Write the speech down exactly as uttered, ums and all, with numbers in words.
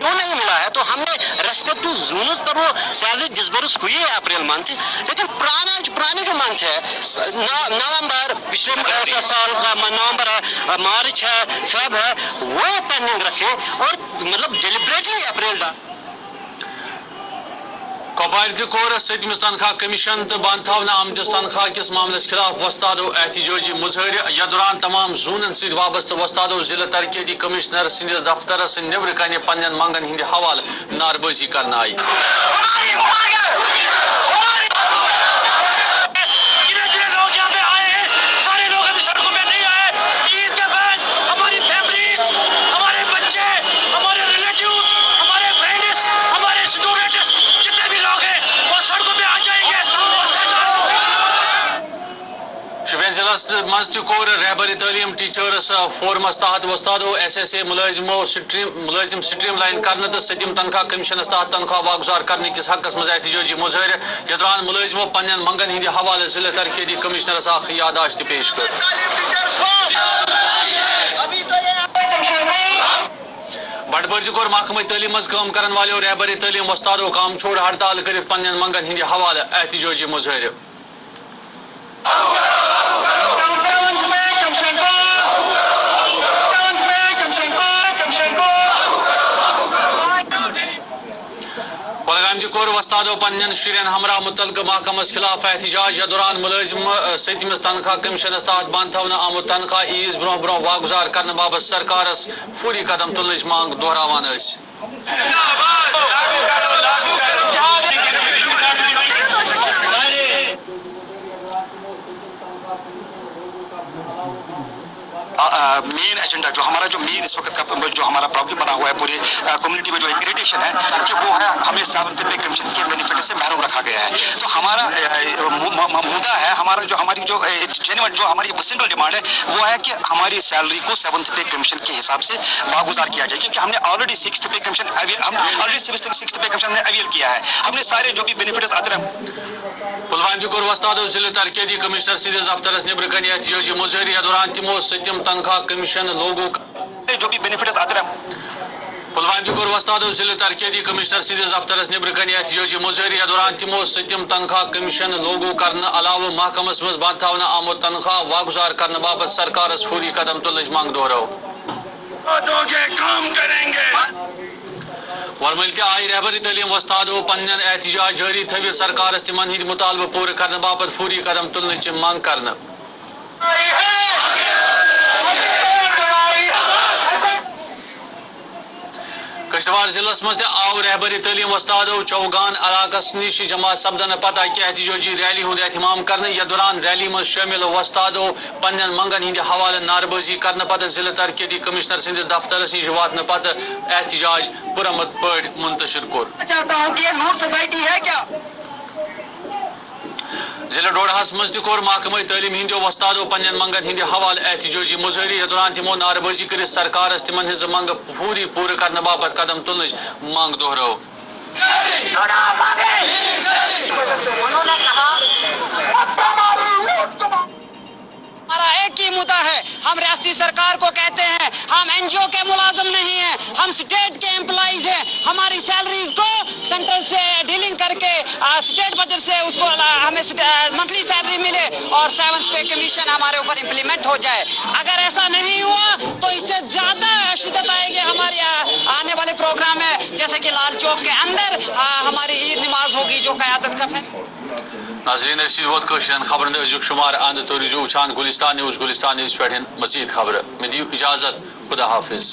کیوں نہیں ملا ہے؟ تو ہم نے ریسپیکٹ ٹو زونز پر وہ سیلری ڈسبرس ہوئی ہے اپریل منتھ، لیکن پرانا پرانے جو منتھ ہے، نو- نومبر، پچھلے سال کا م- نومبر ہے، مارچ ہے، فیب ہے، وہ پینڈنگ رکھے اور مطلب ڈیلیبریٹلی اپریل ڈال کۄپوارِ تہِ کوٚر ستمِس تنخواہ کمیشن تہٕ بند تھاونہٕ آمتِس تنخواہ کِس معاملس خلاف وۄستادو احتجاجی مظٲہرٕ۔ یتھ دوران تمام زونن سۭتۍ وابستہٕ وۄستادو ضلع ترقیتی کمشنر سٕنٛدِس دفترس نیبرٕ کنہِ پننٮ۪ن منگن ہٕنٛدِ حوالہٕ نعرٕبٲزی کرنہٕ آیہِ۔ جتنے لوگ یہاں پہ آئے ہیں، سارے لوگ ابھی سڑکوں پہ نہیں آئے۔ عید کے بعد ہماری فیملیز، ہمارے بچے، ہمارے ریلیٹیوز، ہمارے فرینڈز، ہمارے اسٹوڈنٹس، جتنے بھی لوگ ہیں، وہ سڑکوں پہ آ جائیں گے۔ شوپین ضلعس منٛز تہِ کوٚر رہبر تعلیٖم ٹیچرس فورمس تحت وۄستادو ایس ایس اے مُلٲزِمو سٹریم مُلٲزِم سٹریم لائن کرنہٕ تہٕ ستم تنخواہ کمیشنس تحت تنخواہ واگزار کرنہٕ کِس حقس منٛز احتجاجی مظٲہرٕ۔ یتھ دوران مُلٲزِمو پننٮ۪ن منگن ہٕنٛدِ حوالہٕ ضلع ترقیتی کمشنرس اکھ یادداشت تہِ پیش کٔر۔ بٹبرجہِ کوٚر محکمہ تعلیٖم منٛز کٲم کرن والٮ۪و رہبر تعلیٖم وۄستادو کام چھوڑ ہڑتال کٔرِتھ پننٮ۪ن منگن ہٕنٛدِ حوالہٕ احتجاجی مظٲہرٕ۔ کۄلگامہِ تہِ کوٚر وۄستادو پننٮ۪ن شُرٮ۪ن ہمراہ مُتعلقہٕ محکمس خلاف احتجاج۔ یتھ دوران مُلٲزِم، ستمِس تنخواہ کمیشنس تحت بند تھاونہٕ آمُت تنخواہ عیز برونٛہہ برونٛہہ واگزار کرنہٕ باپتھ سرکارس فوری قدم تُلنٕچ منٛگ دۄہراوان ٲسۍ۔ مین ایجنڈا جو ہمارا جو مین اس وقت کا جو ہمارا پرابلم بنا ہوا ہے پوری کمیونٹی میں، جو ایک اریٹیشن ہے کہ وہ ہے ہمیں سیونتھ پے کمیشن کے بینیفٹ سے محروم رکھا گیا ہے۔ تو ہمارا مدعا ہے، ہمارا جو ہماری جو جینوئن جو ہماری سنگل ڈیمانڈ ہے، وہ ہے کہ ہماری سیلری کو سیونتھ پے کمیشن کے حساب سے واگزار کیا جائے، کیونکہ ہم نے آلریڈی سکسھ پے کمیشن ہم آلریڈی سکسھ پے کمیشن ہم نے اویل کیا ہے۔ ہم نے سارے جو بھی بینیفٹس آتے ہیں۔ پلوامہِ تہِ کوٚر وۄستادو ضلع ترقیتی کمشنر سٕنٛدِس دفترس نیبرٕ کنہِ احتجاجی مظٲہرٕ۔ یتھ دوران تِمو ستم تنخواہ کمیشن لوگو جو بھی بینیفٹس آتے ہیں۔ پلوامہِ تہِ کوٚر وۄستادو ضلع ترقیتی کمشنر سٕنٛدِس دفترس نیبرٕ کنہِ احتجاجی مظٲہرٕ۔ یتھ دوران تِمو ستم تنخواہ کمیشن لوگو کرنہٕ علاوٕ محکمس منٛز بند تھاونہٕ آمُت تنخواہ واگزار کرنہٕ باپتھ سرکارس فوری قدم تُلنٕچ منٛگ دۄہرٲو۔ دو گے کام کریں گے۔ ورمُلہِ تہِ آیہِ رہبر تعلیٖم وۄستادو پننٮ۪ن احتجاج جٲری تھٲوِتھ سرکارس تِمن ہٕنٛدۍ مُطالبہٕ پوٗرٕ کرنہٕ باپتھ فوری قدم تُلنٕچ منٛگ کرنہٕ۔ کشتواڑ ضلعس منٛز تہِ آو رہبر تعلیٖم وۄستادو چوگان علاقس نِش جمع سپدنہٕ پتہٕ اکہِ احتجاجی ریلی ہُنٛد اہتمام کرنہٕ۔ یتھ دوران ریلی منٛز شٲمِل وۄستادو پننٮ۪ن منگن ہٕنٛدِ حوالہٕ نعرٕبٲزی کرنہٕ پتہٕ ضلع ترقیتی کمشنر سٕنٛدِس دفترس نِش واتنہٕ پتہٕ احتجاج پُرامن پٲٹھۍ منتشر کوٚر۔ چاہتا ہوں کہ یہ لوٹ سوسائٹی ہے کیا؟ ضلع ڈوڈہس منٛز تہِ کوٚر محکمہٕ تعلیٖم ہٕنٛدیو وۄستادو پننٮ۪ن منگن ہٕنٛدِ حوالہٕ احتجاجی مظٲہرٕ۔ یتھ دوران تِمو نعرٕبٲزی کٔرِتھ سرکارس تِمن ہٕنٛزٕ منگہٕ فوری پوٗرٕ کرنہٕ باپتھ قدم تُلنٕچ منٛگ دۄہرٲو۔ انہوں نے کہا، ہمارا ایک ہی مدعا ہے، ہم ریاستی سرکار کو کہتے ہیں، ہم این جی او کے ملازم نہیں ہیں، ہم اسٹیٹ کے امپلائیز ہیں، ہماری سیلریز کو سینٹرل سے ڈیلنگ کر کے، آ، اسٹیٹ بجٹ سے اس کو، آ، ہمیں سٹ-، آ، منتھلی سیلری ملے اور سیونتھ پے کمیشن ہمارے اوپر امپلیمنٹ ہو جائے۔ اگر ایسا نہیں ہوا تو اس سے زیادہ شدت آئے گی ہماری، آ، آنے والے پروگرام میں، جیسے کہ لال چوک کے اندر، آ، ہماری عید نماز ہوگی جو قیادت کا فیصلہ۔ ناظرین، أسۍ چھِ یوت کٲشرٮ۪ن خبرن ہُنٛد أزیُک شُمار اند۔ تُہۍ روٗزِو وٕچھان گُلِستان نیوز، گُلِستان نیوز پٮ۪ٹھ یِن مزید خبرٕ۔ مےٚ دِیِو اجازت، خدا حافظ۔